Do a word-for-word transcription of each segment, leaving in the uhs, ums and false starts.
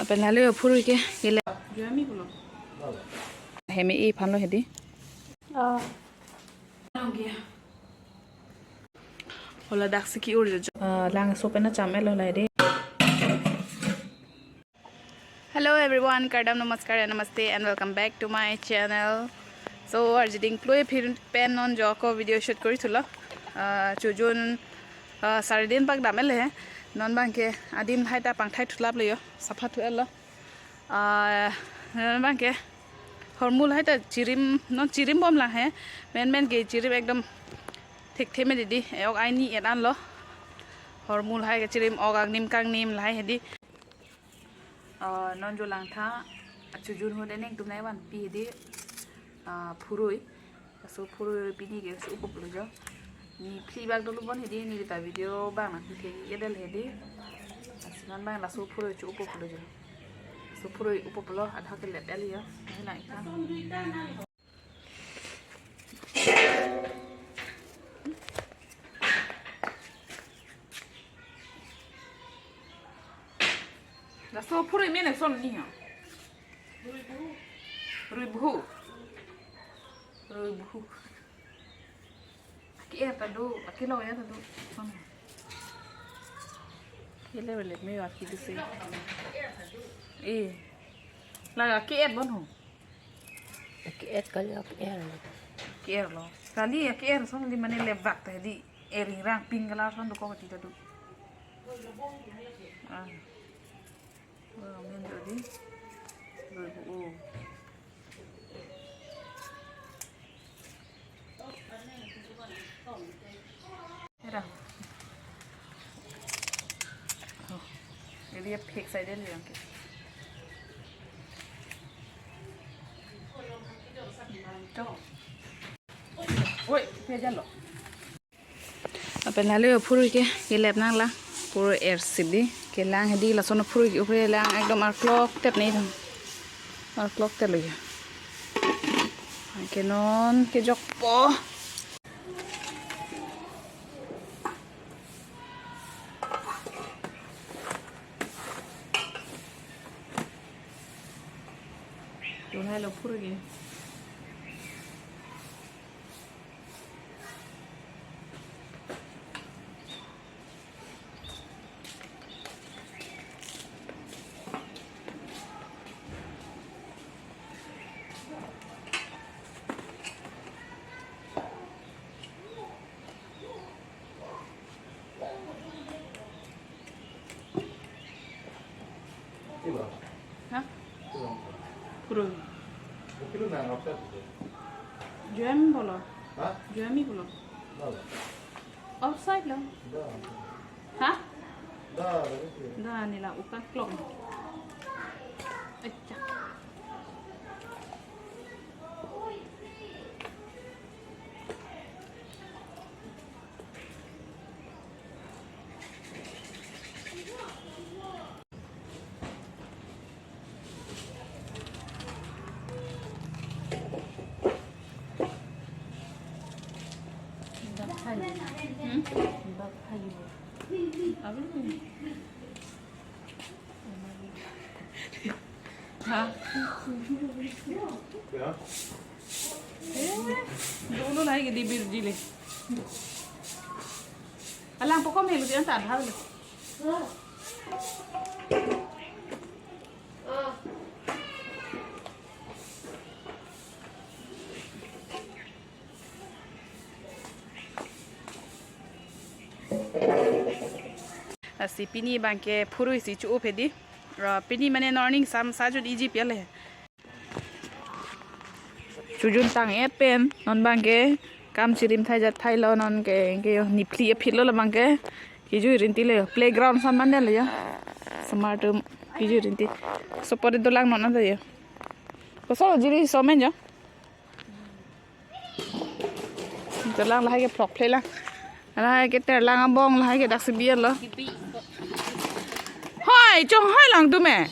Penale phurui ke, kele. Heme e phanlo hedi. Oh. Hola daksi ki-ur jo. Ah, langso pen cham-etlo la hedi. Hello everyone, kardom, namaskar and namaste and welcome back to my channel. So, arjiding ploi phir pen non jo ako video shoot kori thulo. Ah, chojun, ah, sari din pak dam-etlo he. Non bangke adim hai ta pangthai thulap lo jo. Sapha thu-etlo. Ah, non bangke hormul hai ta chirim, non chirim bom lang he. Men men ke chirim ekdom thekthe me didi. E-ok aini et anlo. Hormul hai ke chirim, ok angnim kangnim lahai hedi. Ah, non jo langtha, chojun ho de neng tum nai vanpi hedi, ah, phurui. Laso phurui pini ke cho-uppo pulo jo. Niphli bak dolo bon hedi, neli ta video bang nangkethe-edetlo hedi. Lasi non bang laso phurui cho-uppo pulo jo. Laso phurui uppo pulo, adha ke lep-etlo jo. Nai lang-ik tha. Laso phurui amen koson ni ho? Ruibuhu. Ruibuhu. Aki-er ta do, aki lo ya ta do. Son. Kele bele me aki do se. Eh. La aki-er bon ho. Aki-et kali, aki-er lo. Aki-er lo. Kali aki-er son di mane levak ta di, ering rang pink color son dokok ti ta do. Ah. Oh, men do di. Ruibuhu. Era. Oh, maybe a pig side in yang ke. Woi, pejalo. Penale phurui ke, kelep nanglang. Phurui er sip di. Kelang hedi lason phurui ke upre lang ekdom arklok tep nei thang. Arklok tep lo ya. Ke non kejokpo. Tum hai lo phurui ke. Ha? Phurui. Juem bolo. Ha? Juemi bolo. Outside lo. Ha? Da, nila ukan klong. Echa. Ha? Eh, dulu lagi di bir dili. Alang pokok melu dia tak ada. Lasi pini bangke phurui si cho-up hedi. Ra pini mane morning sam sajut iji piale. Chojun tang-et pen non bangke kam chirim thai jat thailo, non ke, ke yo niphli aphi lo la bangke. Kejui rinti le playground san mande le yo. Smart room kejui rinti. So pore dolang non anta yo. Koso jiri so men yo. Dolang lahai ke phlok phle lang. Lahai ke terlang abong, lahai ke daksi biar lo. Hoi, chonghoi lang tu me.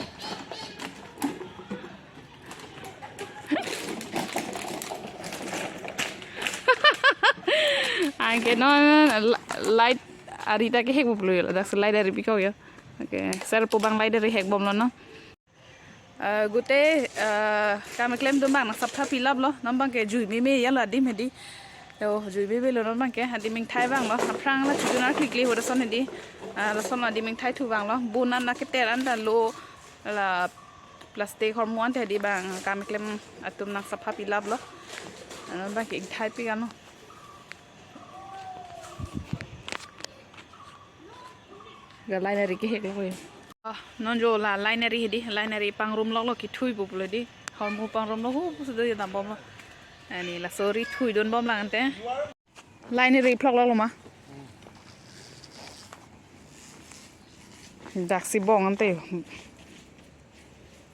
Anke non light ari ta kehek bom lo yo, daksi light ari pikok yo. Okay, sir po bang light ari hek bom lo non. Ah, gute, ah, kam keklem atum abang nang sapha pilaplo, non abangke jui meme ya lo adim hedi. Yo, jui meme lo non abangke, adim ingthai abang lo, aphrang la chujun arklikli hoda son hedi. Ah, lason lo adim ingthai thu abang lo, bun an na keter an ta lo, la plastic hormu an te hedi abang, kam keklem atum nang sapha pilaplo. Ah, non abangke ingthai pi kan lo. Ga line ri kehek lo ko. Ah, non jo la line ri hedi, line ri pangrum loklo, kethui pulo di. Hormu pangrum lo hu pusi do dambomlo. Ani laso ri thui donbom lang ante. Line ri phlok loklo ma. Daksi bong ante.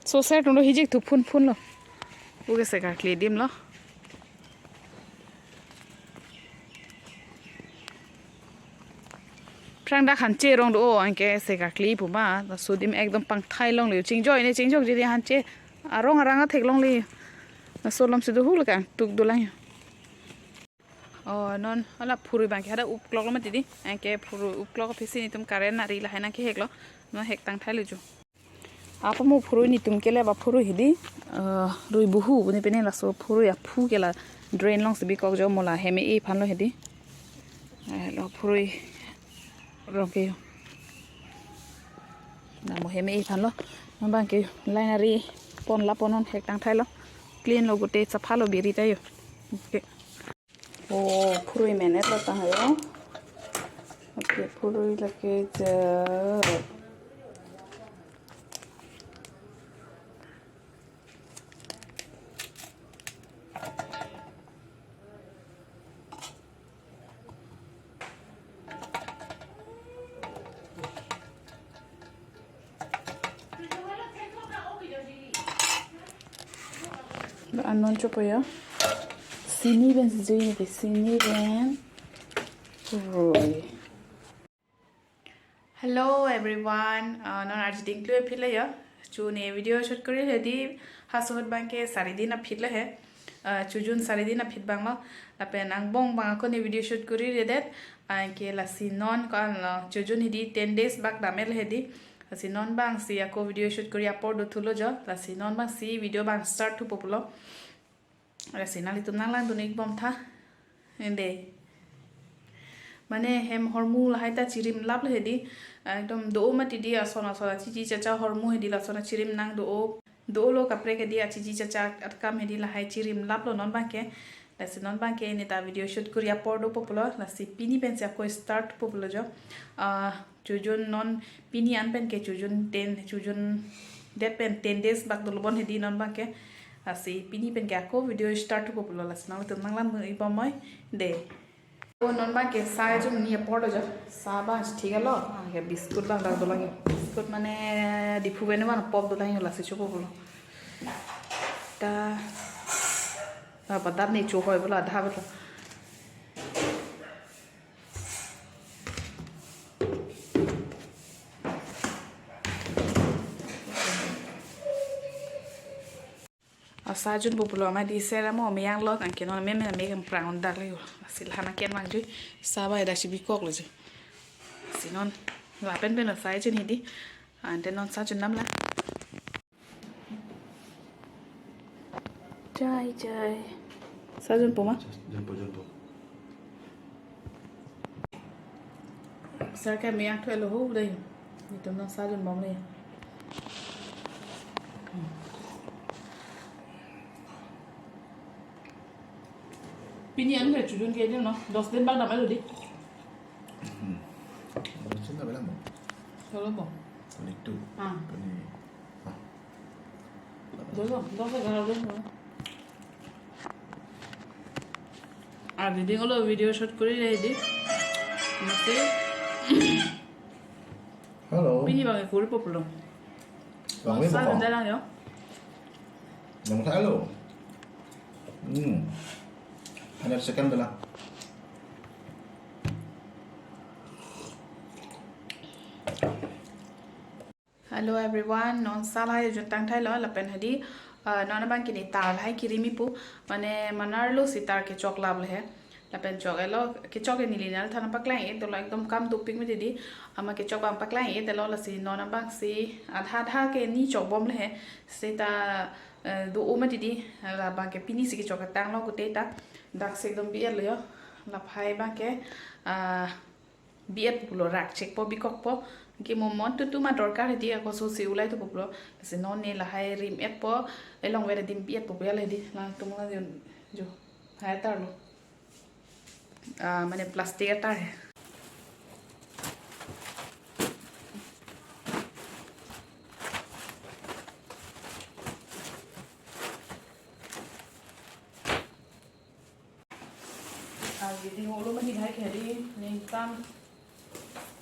So ser tum do hijik thu phun phun lo. Uke se karkli adim lo. Phrang dak hanche rong do o, anke se karkli pu ma, laso adim ekdom pangthai longle, chingjoi ne chingjokji di hanche arong arang athek longle. Laso alam si do hu le kangtuk dolang yo. Oh, non hala phurui abangke hadak upklok lo mati di, anke phurui upklok aphi si netum current nari lahai nang kehek lo, non hek tangthai lo jo. Apa mo phurui netum kele ba phurui hedi, eh, rui buhu, buni pene laso phurui aphu ke la drain along si bikok jo, mo la hem e-e aphan lo hedi. Eh, lo phurui rong ke yo. Na mo hem e-e aphan lo. Non abangke line ari pon la pon, non hek tangthai lo. Clean lo gute, sapha lo biri ta yo. Okay. Oh, phurui menet lo tang yo. Okay, phurui lake je. Anon chopo ya. Sini pen si jui ni, sini pen phurui. Hello everyone, uh, non arji dingklu aphi le ya. Chu ne video shoot kori le di, ha ahut abangke sari din aphi le he. Uh, chujun sari din aphi abang lo. Lapen angbong abang ako ne video shoot kori le det. Anke lasi non ko-an lo, chujun hedi ten days bak dam-et le hedi. Lasi non abang si ako video shoot kori apor do thulo jo. Lasi non abang si video abang start thupo pulo. Lasi nanglitum nanglang dun-ik bom tha. Ende. Mane hem hormu lahai ta chirim lap le hedi. Ekdom do-o mati di ason ason achiji chacha hormu hedi, lason achirim nang do-o. Do-o lo kaprek hedi, achiji chacha atkam hedi, lahai chirim lap lo non abangke. Lasi non abangke ne ta video shoot kori apor dopo pulo. Lasi pini pen si ako start po pulo jo. Ah, chujun non pini an pen ke chujun ten, chujun det pen ten days bak dolo bon hedi non abangke. Lasi pini pen ke ako video start thupo pulo, lasi nanglitum nanglang dun-ik bom moi de. Oh, non abangke sa jun ni apor lo jo. Sa abang thik lo. Ah, ya biscuit abang dak dolang yo. Biscuit mane Diphu pen abang pop dolang yo, lasi chopo pulo. Ta. Ah, padap ni cho hoi pulo, adha pulo. Asa junpo pulo, mane di sera mo meyang lo, anke non meme na mekang prang on dak le yo. Lasi la nangken vangji, sa abang dak si bikok lo ji. Lasi non lapen pen lo sa jun hedi. Ante non sa jun nam la. Chai, chai. Sa junpo ma? Junpo, junpo. Sar ke meyang thu elo ho dai. Netum nang sa junbom le. Pini an ke chujun ke din no. Dos din bak dam elo di. Hmm. Dos din na belang mo. Solo bo. Pini tu. Ah. Pini. Ah. Dos, dos, dos, dos, dos. Ah, didi ngolo video shoot kori le di. Mati. Hello. Pini abang kori po pulo. Bang we sa bang. Dalang yo. Bang sa lo. Hmm. Hanya second dalang. Hello everyone, non sa lahai jun tangthai lo lapen hedi, ah, non abang ke ne tar lahai kirimi pu, mane manar lo si tar ke chok lap le he. Lapen chok-etlo, kechok ke neli nangthan paklang-et dolo, ekdom kam dopik mati di. Amat kechok abang paklang-et dolo, lasi non abangsi adha adha ke ne chokbomlo he. Seta, eh, do-o mati di, labang ke pinisi kechok ketanglo kute ta. Daksi ekdom bi-etlo jo. Lahai abang ke, ah, bi-et pulo, rakchekpo, bikokpo. Ke mo non tutu ma dorkar hedi, ako sosi ulai thupo pulo. Lasi non ne lahai rim-etpo, elong vere adim bi-etpo pulo hedi. Latum la jo, jo. Lahai atarlo. Ah, mane plastic atar he. Ah, hedi holo mane lahai ke hedi ningkan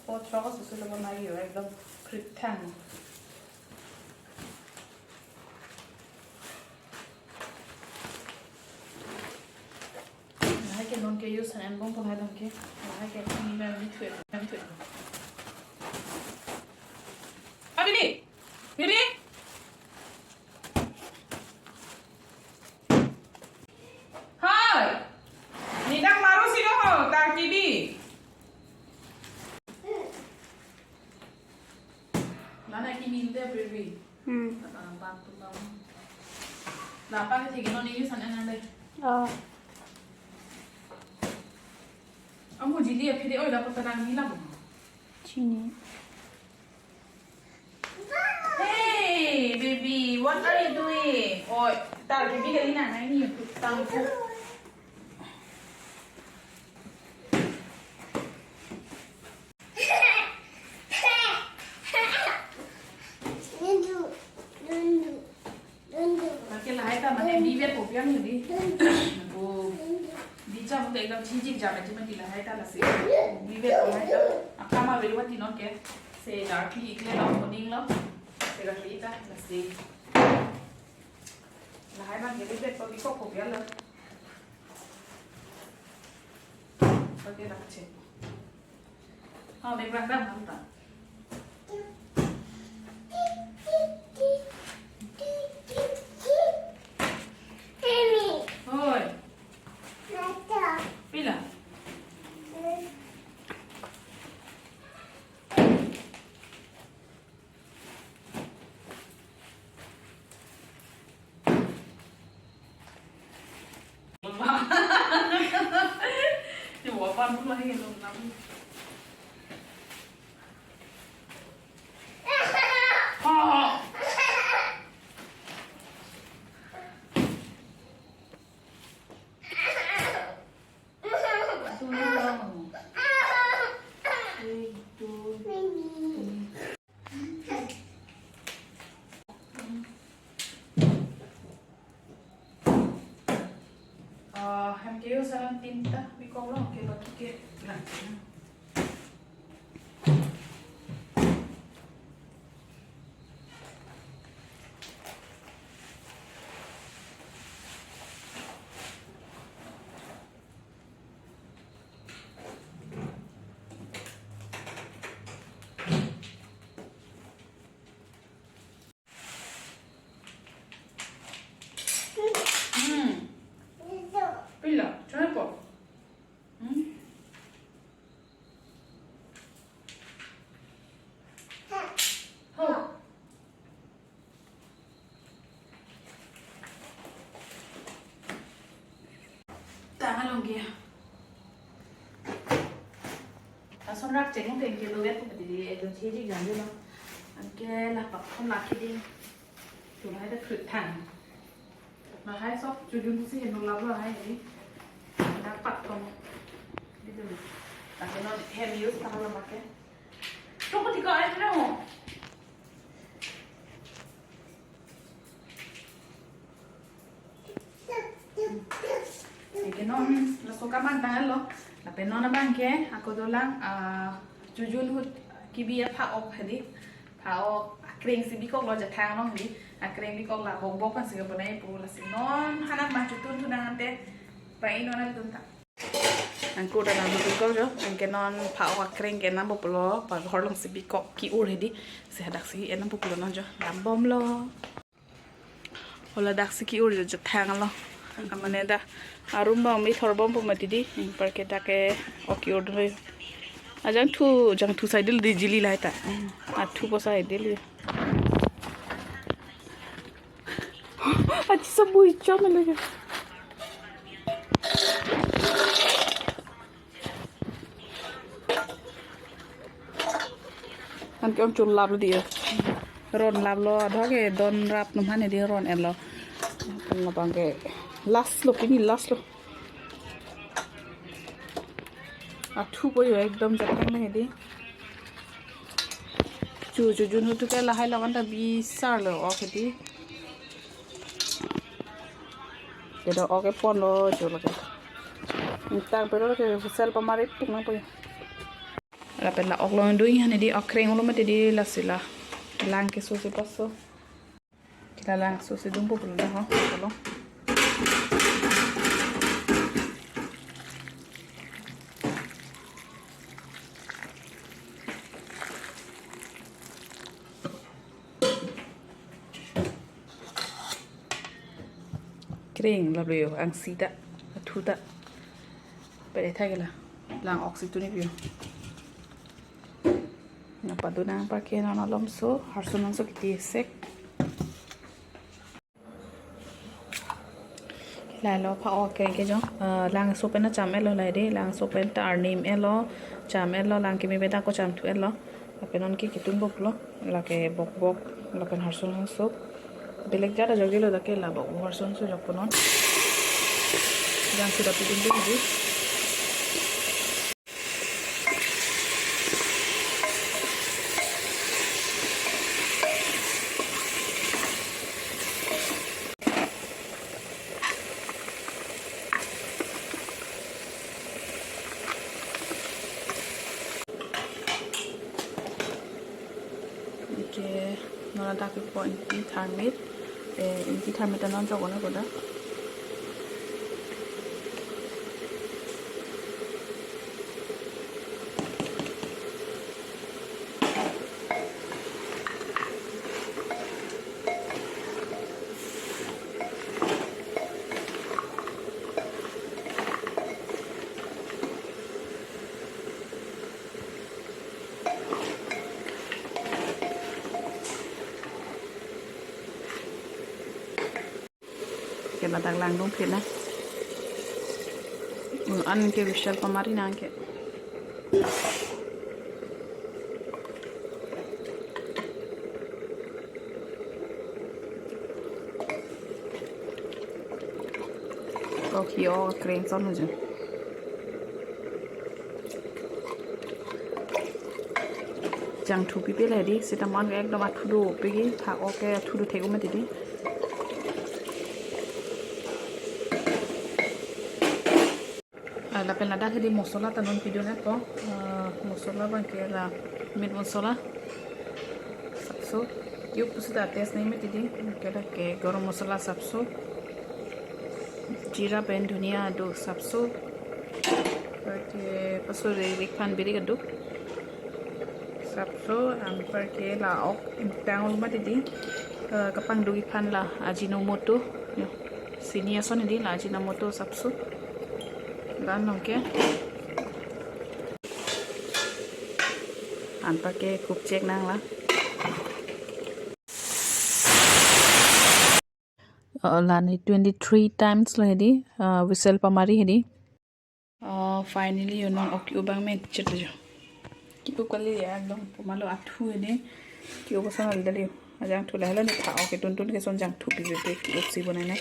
potro ko susu lo mane yo ekdom krip thang. Lahai ke non ke use an bom pon lahai dam ke. Lahai ke ni mem ni thue, mem thue. Ah, Bibi! Bibi! Hai! Nidang maru sino ho, ta kibi. Lana kimi de, Bibi. Hmm. Ah, bang tu bang. Lapa ke thigi non ini sana nang de. Oh. Amu jili aphiri oi la kota nang nila bo. Chini. Hey, baby, what are you doing? Oi, ta baby kali na, na ini YouTube tang ko. Lake lahai ta mane bivet po piang hedi. Bo bicham te ekdom chijik jam aji mati lahai ta lasi. Bivet po lahai ta. Akam avelo mati non ke. Se darkly ikle lo moning lo. Se darkly ta lasi. Lahai abang ke bivet po bikok po piang lo. Pakai rakche. Oh, dia berang dah mantap. Oi. Pila? Ni wapan pun lahai nung nam. Oh. Ah, hem ke yo salam tinta, bikok lo, ke baki ke. Hmm. Pila, choi po. Hmm. Ho. Tang along ke. Lason rakcheng teng ke lo ya pati di ekdom chiri ganjelo. Anke lapak khom laki di. Tu lahai ta krut thang. Lahai sok chujun si heno lab lo hai di. Lapak khom. Di tu. Lake non hem use tang lo make. Tunggu tiga ayat na ho. Anke non laso kamang tanglo. Lapen non abang ke ako dolang, ah, chujun ahut kibi apha-ok hedi. Pha-ok akreng si bikok lo jathang along hedi. Akreng bikok la bokbok kan si kaponai pu lasi non hanak ma chutun thu nang ante. Pai non alitun ta. Angkur ta nang bikok jo. Anke non pha-ok akreng ke nang boplo. Paghor along si bikok ki-ur hedi. Si hadak si enam boplo non jo. Dambomlo. Hala daksi ki-ur jo jathang lo. Amane dak arum bang mi thorbompo mati di. Anparke dak ke ok-i-or dunlo. Ajangthu, jangthu saidil di jili lahai ta. Athu po saidil. Achi sabui chom lagi. Anke ong chun laplo di. Ron laplo, adho ke don rap num han di ron-etlo. Pun labang ke last lo, pini last lo. Athu po yo ekdom jathang na di. Chu chu jun hutu ke lahai lo kan ta bisar lo ok di. Kedo ok ponlo chu lo ke. Tang pero ke sel pamari tik nangpo yo. Lapen la ok long dui han di, ok kreng olo mati di, lasi la lang keso si paso. Ke la langso si dungpo pulo dah ho, pulo. Kreng laplo yo, angsi ta, athu ta. Pede thak ke la, lang ok si tuni pi yo. Nang padu nang anparke non alomso, harsun nangso kiti sek. Lahelo pha ok kreng ke jo, ah, langso pen cham-etlo lahai di, langso pen ta arni me-etlo, cham-etlo, lang kimi beda ko cham thu-etlo. Lapen non ke kitunpo pulo, lake bok bok, lapen harsun nangso. Belek jat ajok dilo dak ke la bok bok harsun nangso jokpo non. Jangthu ta pidun dun di. Anke non ladak kepo ingti tharmit, eh, ingti tharmit ta non chok-o nangpo dak. Ke ladak langdun phit na. Hmm, anke whistle pamari nang ke. Ok-i-o kreng son ho jo. Jangthu pipe lahai di, seta man ekdom athu dopik ke, pha ok ke athu dothek-o mati di. Ah, lapen ladak hedi mosola ta non pidun-etpo. Ah, mosola abang ke la meat mosola. Sapso. Yo pusi ta taste nai mati di. Ke dak ke garam masala sapso. Jeera pen dhania do sapso. Anparke paso re rik phan birik do. Sapso, anparke la ok ingtang olo mati di. Eh, kapangduk-ik aphan la Ajinomoto. Yo. Sini ason di la Ajinomoto sapso. La-an nong ke. Anparke cook check nang la. Oh, la-an twenty-three times lo hedi, uh, whistle pamari hedi. Oh, finally, yo non ok-i-o abang me chit jo. Ki-o kali ya, ekdom pamalo athu hedi. Ki-o koson al dali yo. Ajangthu lahelo ne pha ok ke tuntun ke son jangthu pipe ke ki-o si bonai na.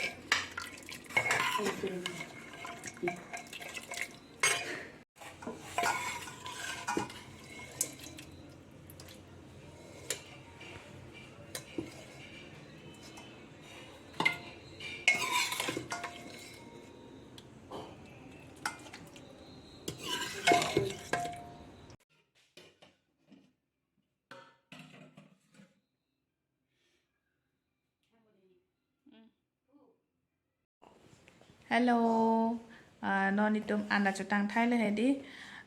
Hello. Ah, non itum an ta chotang thai le hedi.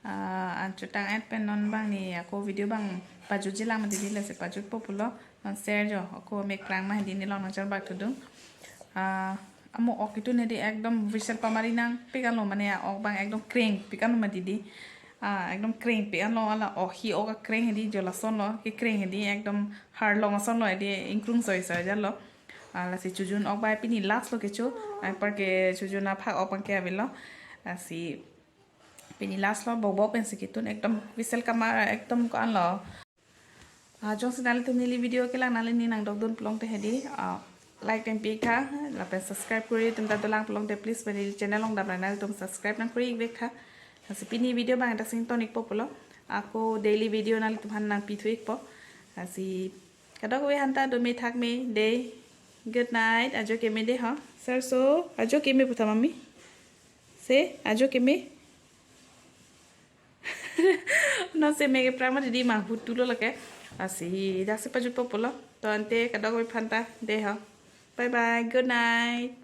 Ah, an chotang-et pen non abang ne ako video abang pajutji lang mati di, lasi pajutpo pulo. Non share jo, ako mek prang ma hedi, ne long nang char bak thudung. Ah, Amo ok itu nedi ekdom whistle pamari nangpik anlo, mane ok abang ekdom krengpik anlo mati di. Ah, ekdom krengpik anlo, ala ohi ok akreng hedi jo lasonlo, kekreng hedi ekdom harlong asonlo, hedi ingkrung soi soi jalo. Ah, lasi chojun ok abang pini last lo kecho, apar ke chojun aphak ok abang ke avelo. Lasi pini last lo, bok bok pensi ketun ekdom whistle kamar ekdom ko-anlo. Ah, jongsi nanglitum neli video kelang nanglining nangdokdun pulote hedi, ah, like pen pi-ik tha, lapen subscribe kuri atum ta dolang pulote please pen neli channel along damra nanglitum subscribe nangkuri-ik vek tha. Lasi pini video abang dak sing ton-ikpo pulo. Ako daily video nanglitum aphan nangpithu-ikpo. Lasi kadokave aphanta dome thakme dei. Good night. Ajo keme dei ho. Sir so, ajo keme puthot mami. Se, ajo keme. Non se mege prama didi ma hutulo lake. Lasi dak si pajutpo pulo. To ante kadokave aphanta dei ho. Bye bye. Good night.